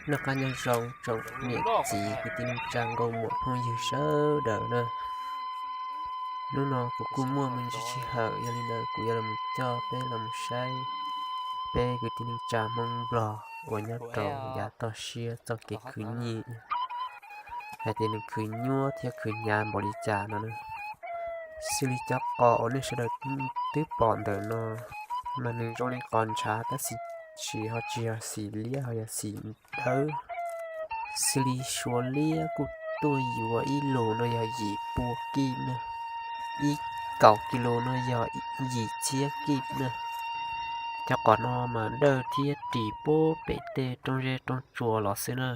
Noj qab nyob zoo tsoom niam txiv kwv tij neej tsa nkauj muam phooj ywg sawv daws na. Hnub no kuv kuj muaj me ntsis sij hawm, yog li ntawd kuv yuav los coj peb los saib peb kwv tij neej tsa Hmoob Nplog uas nyob rau yav toj siab txoj kev khwv nyiaj, hais tias nws khwv nyuaj thiab khwv hnyav npaum li cas no na. Xws li cov qos uas nej sawv daws twb pom ntawm no, mas nws zoo li qos ntshav tab sis ho tsis yog xim liab, ho yog xim dawb. Xws li suav liab kuj tuaj yuav ib lus no yog yim pua kij na, ib kaum kis lus no yog yim txhiab kij na. Cov qos no mas dawj thiab ris puag pem tej roob zeb roob tsua los xwb na.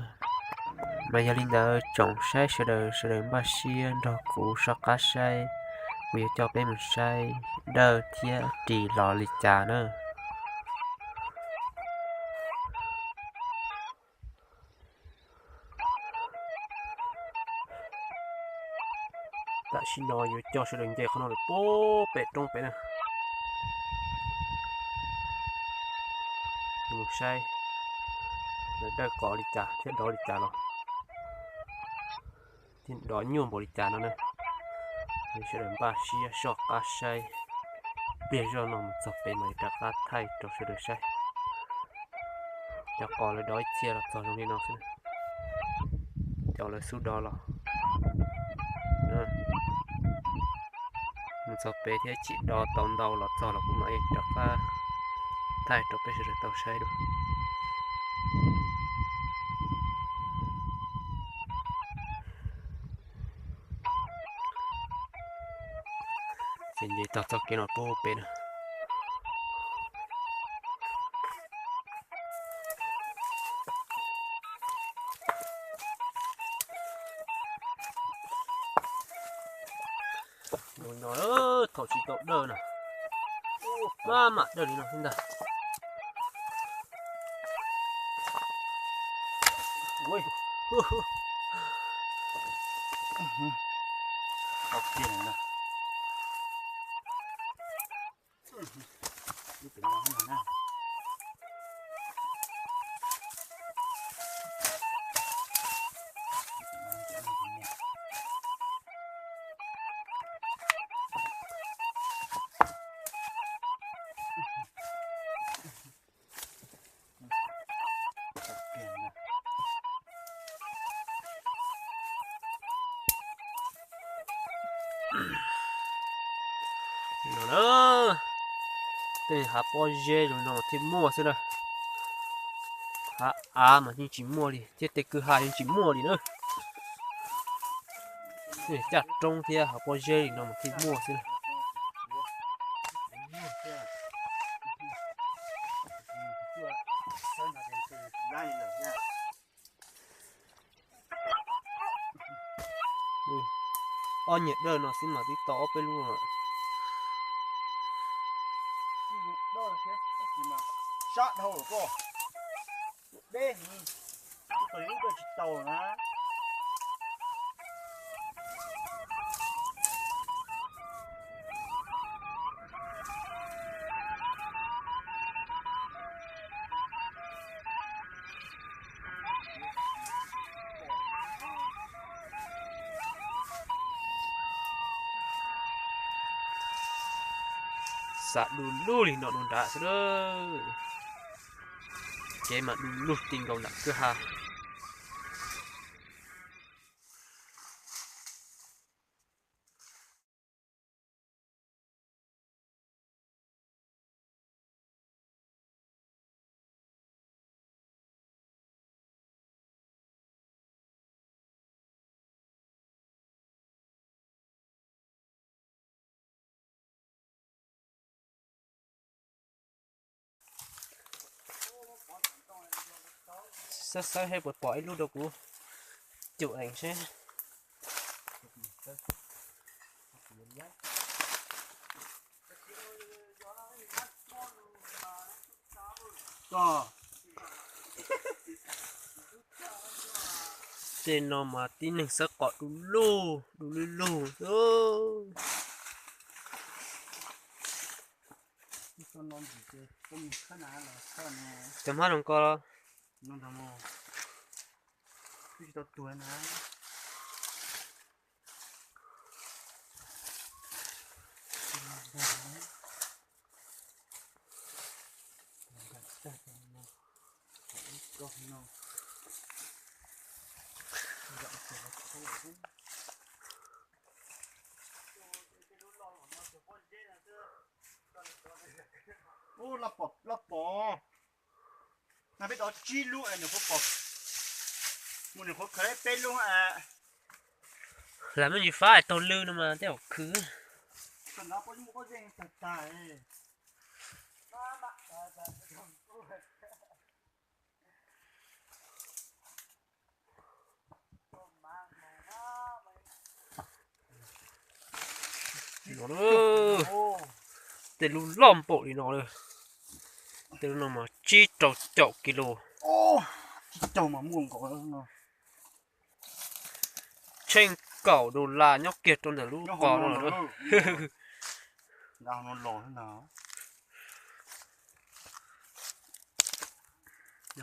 Mas yog li ntawd tsoom saib sawv daws, sawv daws npaj siab nrog kuv soj qab saib, kuv yuav coj peb mus saib dawj thiab ris los li cas na. Tam sim no yuav coj sawv daws nce qhov no lawm puag pem roob pem na, mus saib lawv dawj qos li cas thiab dov li cas los, thiab dov nyuaj npaum li cas no na. Sawv daws npaj siab soj qab saib, pliag zoj no mus txog pem mas yuav rov qab thaij rau sawv daws saib. Cov qos lawv dov ib txhia los txog zoo li no xwb, cov lawv xub dov los. Mus txog pem thiab chim dov tau ntau los txog los kuv mam li rov qab thaij rau peb sawv daws tau saib dua. Ces nce tog txoj kev no puag pem na. Mus no thaum tsis tau dawj na, maj mam dawj li no xwb ntag. No na, tej hav pob zeb zoo no mas thiaj muaj xwb na. Hav av mas yeej tsis muaj li thiab, tej kwj ha yeej tsis muaj li na. Caj roob thiab hav pob zeb li no mas thiaj muaj xwb na. Ob nyiag dawj no xwb mas twb tau ob peb lub lawm. Xav du lug li no dua nrad xwb lawm. Kev mas du lug ti nkaus nram kwj ha. Xawb xawb seb puas pom ib lub rau kuv cum eev seb. Tej no mas tib neeg xawb qos du lug du lug lug. Cov hmab zoo ko los? twb tsis tau tuag na. Ub, loj pom, loj pom. No peb dov tsib lub es nws kuj pom, mus nws qhuav khaws peb lub. Lam muab ntsis fab taug lw no mas tej zaum khwv. Tej lub loj npaum li no lawm. Tej lub no mas tsib rau caum kis lus. Tsheej kaum dollar nyob kiag rau ntawm lub qos no lawm.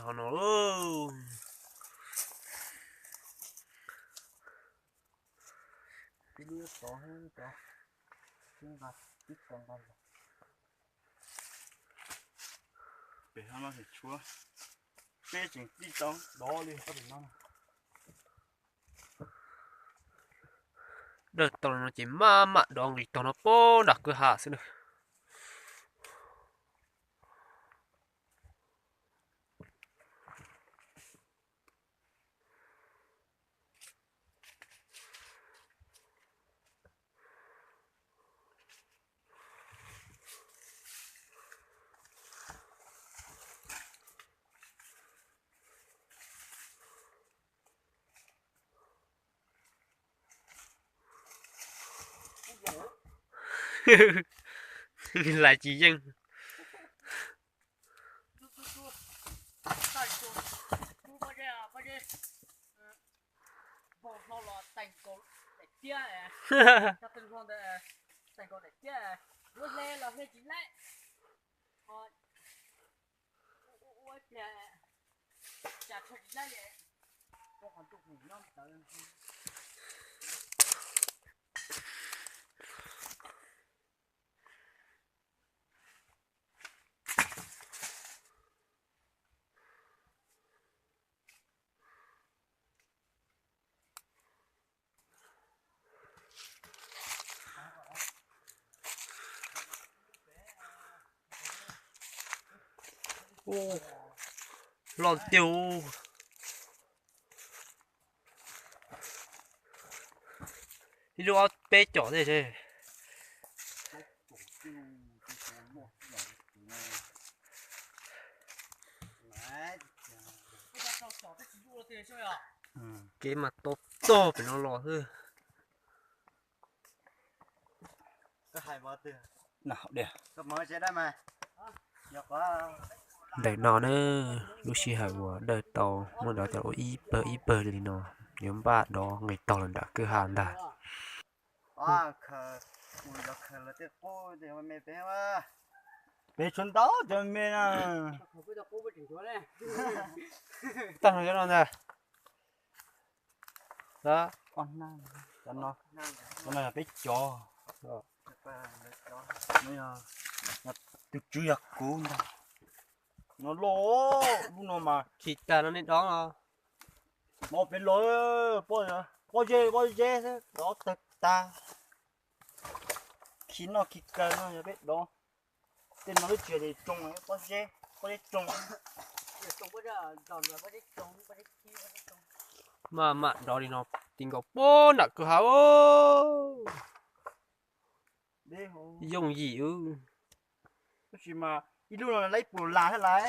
Ho no, peb tseem tij tau dov li no. Dawj tau no ces maj mam dov nqis tog no pem nram kwj ha xwb na. Lais tsis yeej. Loj tiag. Ib lub ob peb caum thiab. Kev mas to tog pem no los xwb. Ntawm no na, lub sij hawm uas dawj tau muab dov coj ua ib pawg ib pawg li no, yuav npaj dov nqis tog los nram kwj ha ntag. Peb tshuav ntau cov me na. Tag no cov no ntag. Cov no yog peb cov. Tus tswv yog kuv ntag. No loj, lub no mas khi tag no nej dov los. Dov pem los, pob zeb pob zeb xwb dov tawg tag. Khi noj khi kaw no yog peb dov. Tej no lub tsis yog tsoo, pob zeb, pob zeb tsoo. Maj mam dov li no, ti nkaus puag nram kwj ha. Yooj yim. Tab sis mas ib lub no lawv ib puas las thiab lawm.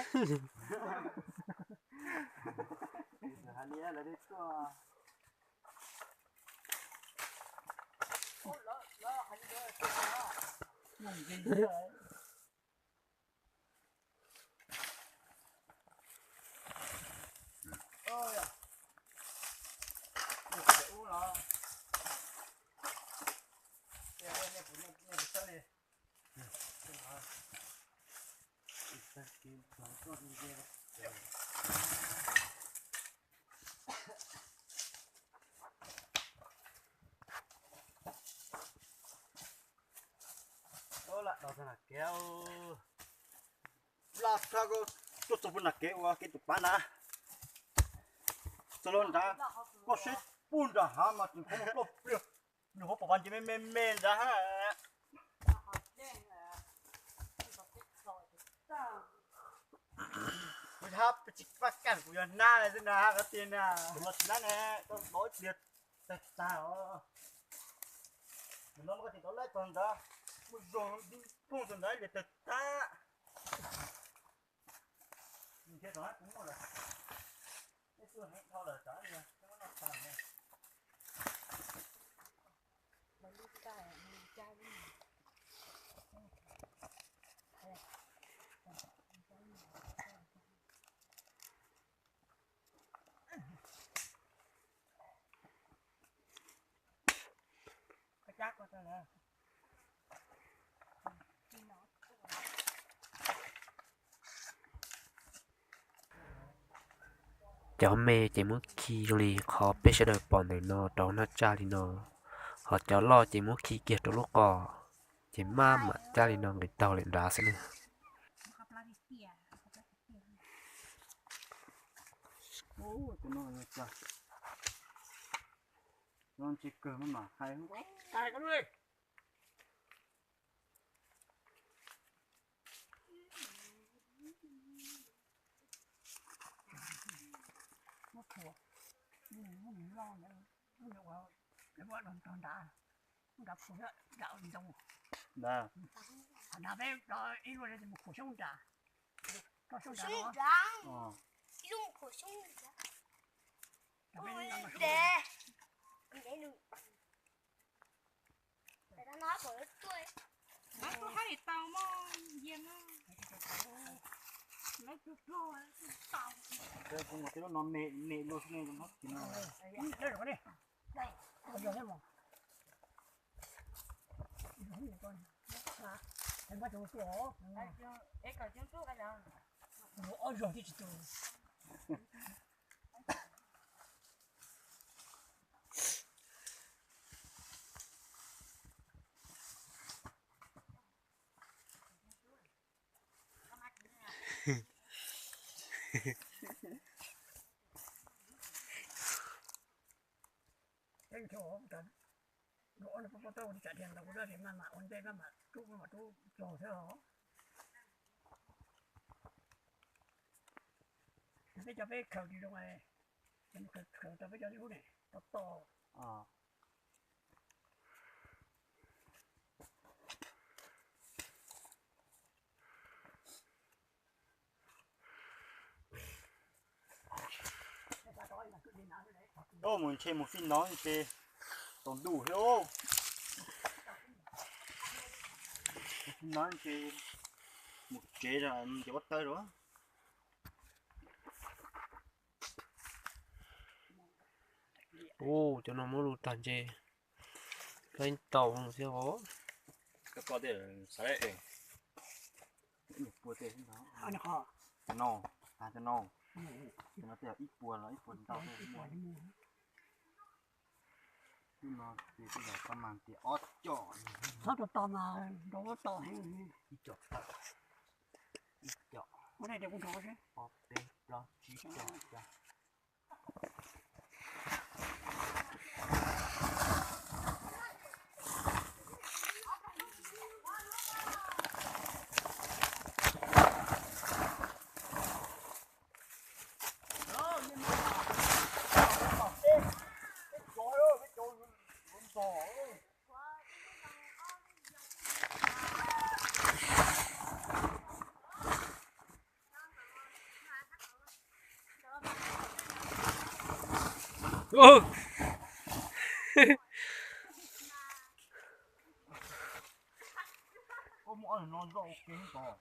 Laj tshaj koj tuaj txog puag nram kev ua kev tus pab na. Txog lawm nrad, koj saib puag nram hav mas tseem pom ploj pliag, nws ho pom pas ntses me me me nrad. Kuv hab tsis pab kaj kuv yog nab xwb na, koj tiag na. Kuv los tsis nab ne, koj los ib pliag tag tag os. Kuv no koj tsis tau laib txog ntawd, muaj zog phooj txog ntawd ib pliag tag tag. Nws nrhiav tau kuv muaj lawm. Neb tuaj heev dhau lawm, tsam ib pliag neb muab noj tag ne. Cov me ces muab khi zoo li qhov peb sawv daws pom ntawm no rau nab tsaj li no, ho cov loj ces muab khi kiag rau lub qos, ces maj mam cab li no nqis taug lawm nrad xwb na. Tus no tsis kawg mas hais. Muab khuam, muab nws loj ntawd, lub ntawd uas lawv muab los tog nrad, muab nrad khuam nrad ntoo. Qhov nrad peb ib lub mus khuam xyoob nrad, khuam xyoob nrad, ib lub mus khuam xyoob nrad. Peb cov peb khaws tsis zoo, khaws tau peb cov lub ne, to to. Mus ntshe mus fij no ntshe tsaus ntuj thiab. Mus fij no ntshe mus tsev ces ua tawg lawm. Ua cov no muab lug tag ntshe laib tau thiab os. Cov no, cov no, cov no tej zaum ib puas los ib puas ntau. Hnub no ces tej zaum tau mas tias ob com. Txhob tos tos mas nrov to heev. Ib com, ib com, ob peb plaub tsib com. Koj muab ob no zoj ua ke tos.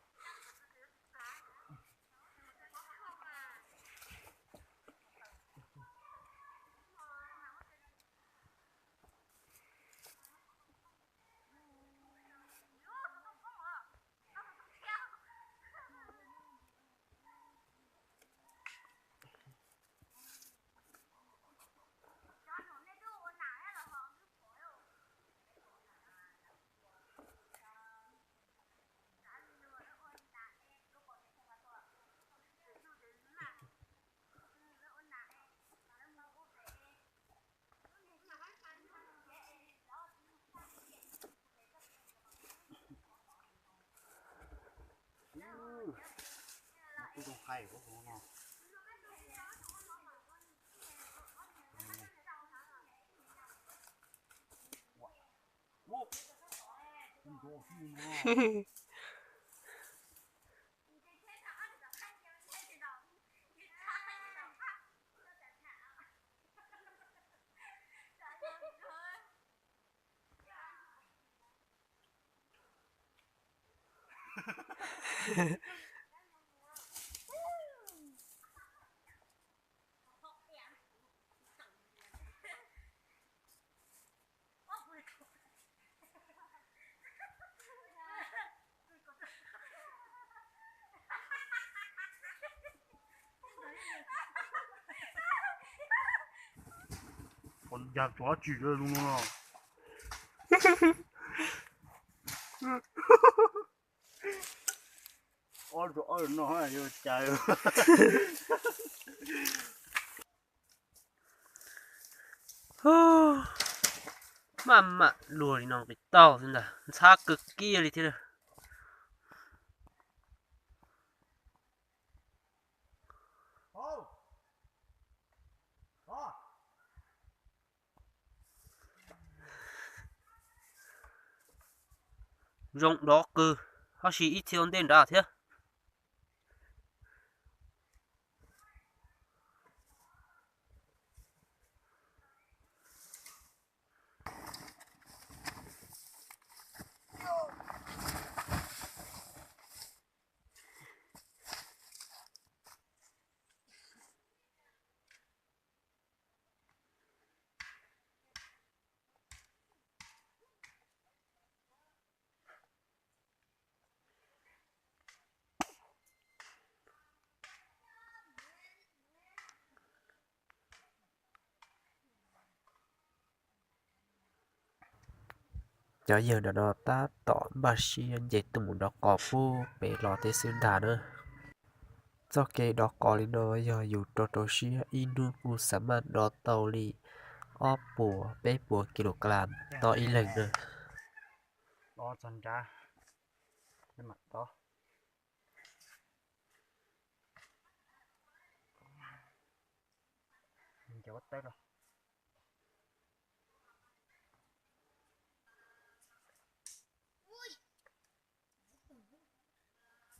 Qhov ncag tov tsis zoo no. Ob rau ob no yog cas. Maj mam luag li no nqis tau xwb ntag, ntxhab kawg kiag li thiab. Zoo dov kawg, tab sis ib txhia ua ntej nrad thiab. Cov yawg no tab tom npaj siab nce tuaj mus dov qos pub pem los tej xwb ntag na. Txoj kev dov qos li no yog yus rau rau siab ib hnub kuj xav maj dov tau li ob puas peb puas kilogram tau ib leeg na.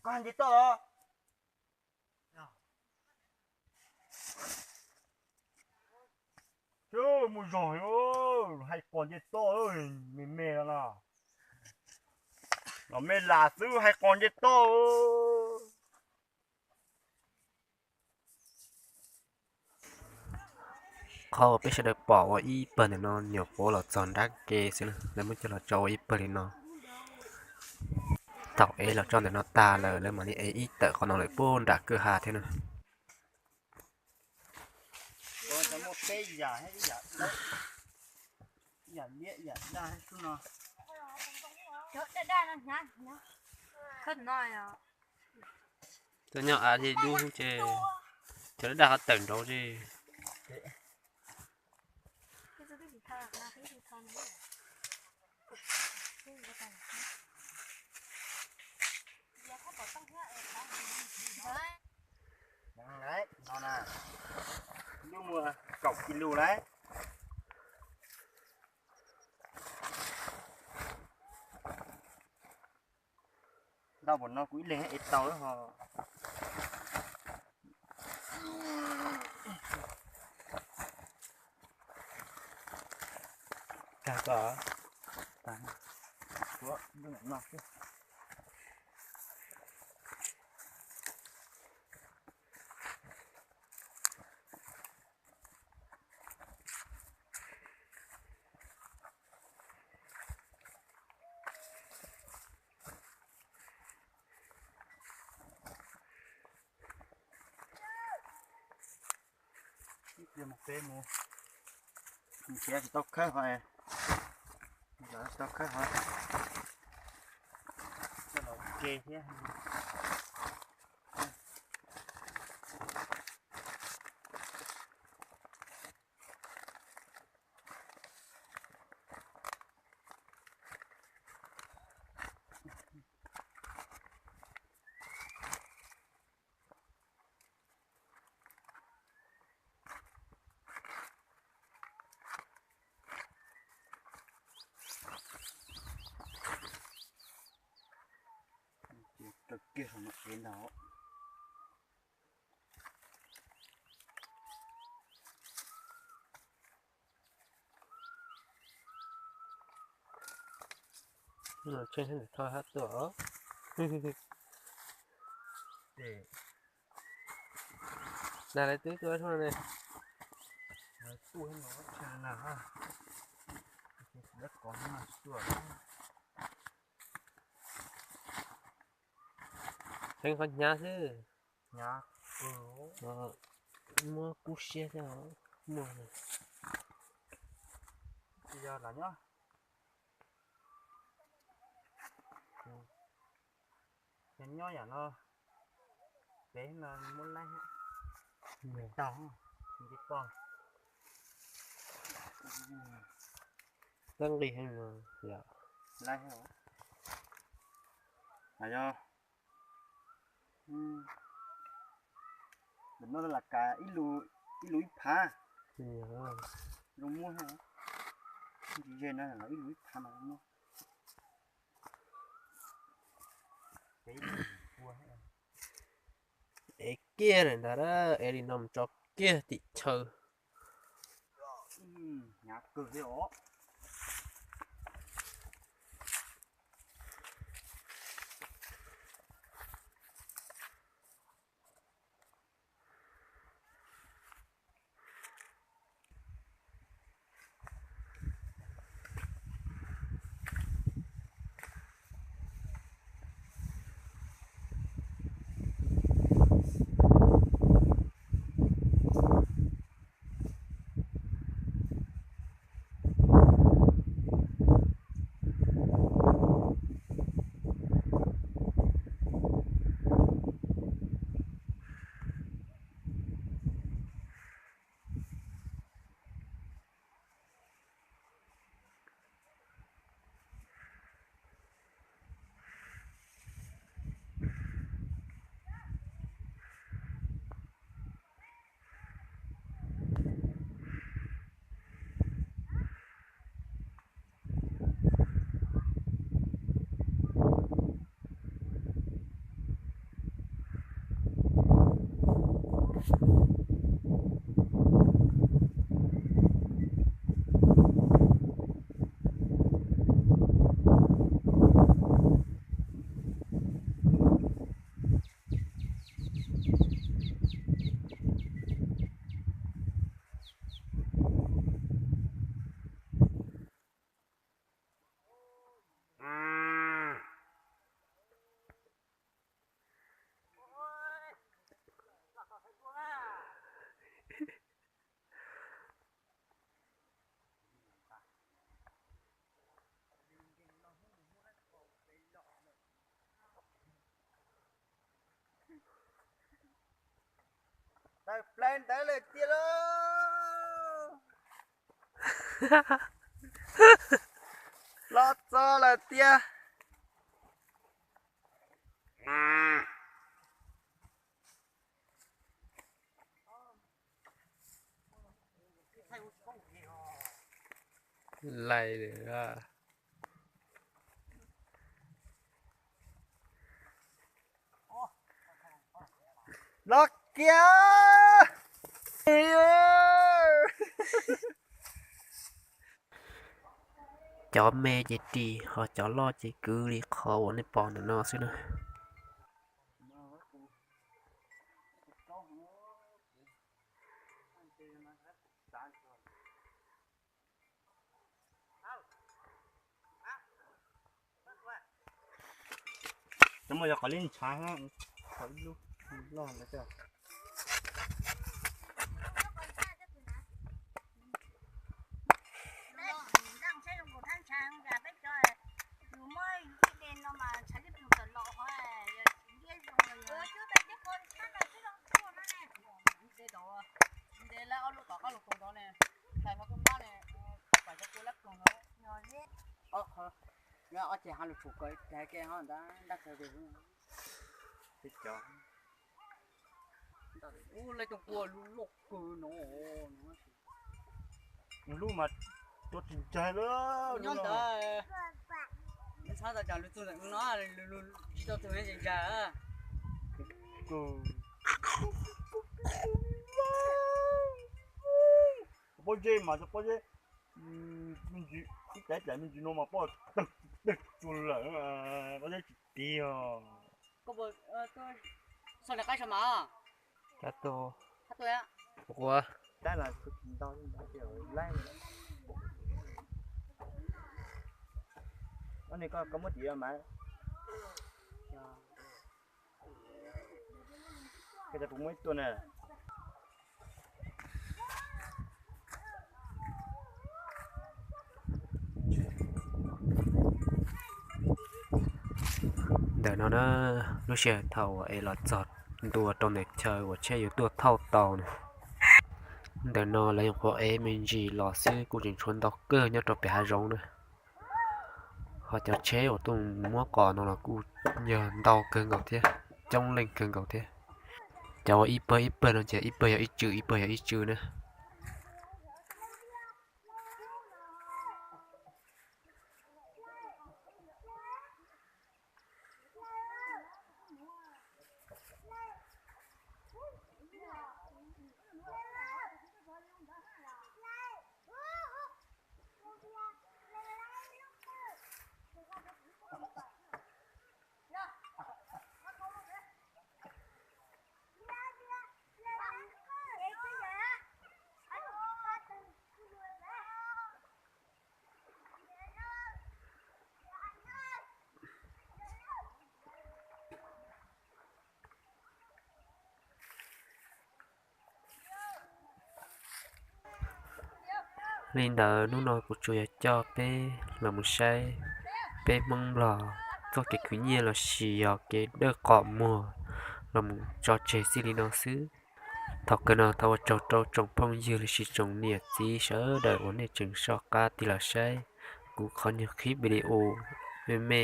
Koj nce toj los? Mus zog hais qos nce toj, me me no no. Los me lam xwb hais qos nce toj. Qhov uas peb sawv daws pom ua ib pawg ntawm no nyuam qhuav los txog nrab ke xwb na, lawv muab coj los tso ua ib pawg li no. Thaum ev los tso ntawm no tag lawm lawv mam li ev ib tawm qhov no lawm puag nram kwj ha thiab na. Cov nyob av dub ces cov daj daj qhov tawm nraud ces. Lub muag kaum kis lus lawm. Ntau npaum no kuv ib leeg ev tau lawm ho. Kag koj. Ib pliag mus peb mus, nrhiav tsis tau khawb ho, tsis tau khawb ho, coj los ua ke thiab. kiag hauv no kev ntag. Tsheb hab tuaj. Dag lawv twb tuaj no ne. Heev qhov hnyav xwb. Muab kub siab thiab muaj. Tsis yog lam nyob, yog nyob yam no, peb no muab laib tau, nti poj. Tab nqis heev no yom. Laib, yog ntawm no lam kav ib lus ib phav. Zoo muab, ntsis ze no los ib lus ib phav mas zoo muab. Ev kiag lawm ntag, ev li no mus tso kiag tim chaw. Hnyav kawg li os. Tawm plaws ntawd lawm tiag lauj. Los txog lawm tiag. Lais lawm. Los kiag. Cov me ces ris, ho cov loj ces kwv li qhov uas nej pom ntawm no xwb na. Cov no yog qhov lij ntshav, qhov ib lub loj ntawd. Ob ces ha lus tshum kawg, ke ho ntab ntab kawg. Ub, lawv cov kua lub loj kawg no. Lub mas tua tsis ntsag lawm. Nyob ntawd, nws txhob tau cov lub txug ntawm no, tsis tau txug ne ces ntsag. Pob zeb mas pob zeb me ntsis, ib caiv caiv me ntsis no mas pob tawg tsuag lawm, pob zeb tsis tiv os. Sau nram qab sau mas. Ua, Ntawm no na, lub sij hawm thaum uas es los txog ntua rau ntawm chaw uas tsheb yuav tuaj thauj tau na, ntawm no lawv nyuam qhuav ev me ntsis los xwb, kuj tseem tshuav ntau kawg nyob rau pem hav zoov na. Ho cov tsheb uas tuaj muab qos no los kuj yog ntau kawg nkaus thiab, coob leej kawg nkaus thiab. Cov uas ib pawg ib pawg no ces ib pawg yog ib tswm, ib pawg yog ib tswm na. Li ntawd hnub no kuv tsuas yog coj peb los mus saib peb Hmoob Nplog txoj kev khwv nyiaj los sis yog kev dawb qhov muag los mus tso tseg txij li no xwb. Thaum kawg no thov ua tsaug rau tsoom phooj ywg los sis tsoom niam txiv sawv daws uas nej tseem soj qab tig los saib kuv qhov nyuag qhib video me me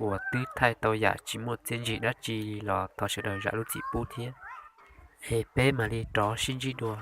uas twb thaij tau yam tsis muaj txiaj ntsig dab tsi los thov sawv daws zam lub txim pub thiab. Es peb mam li rov sib ntsib dua.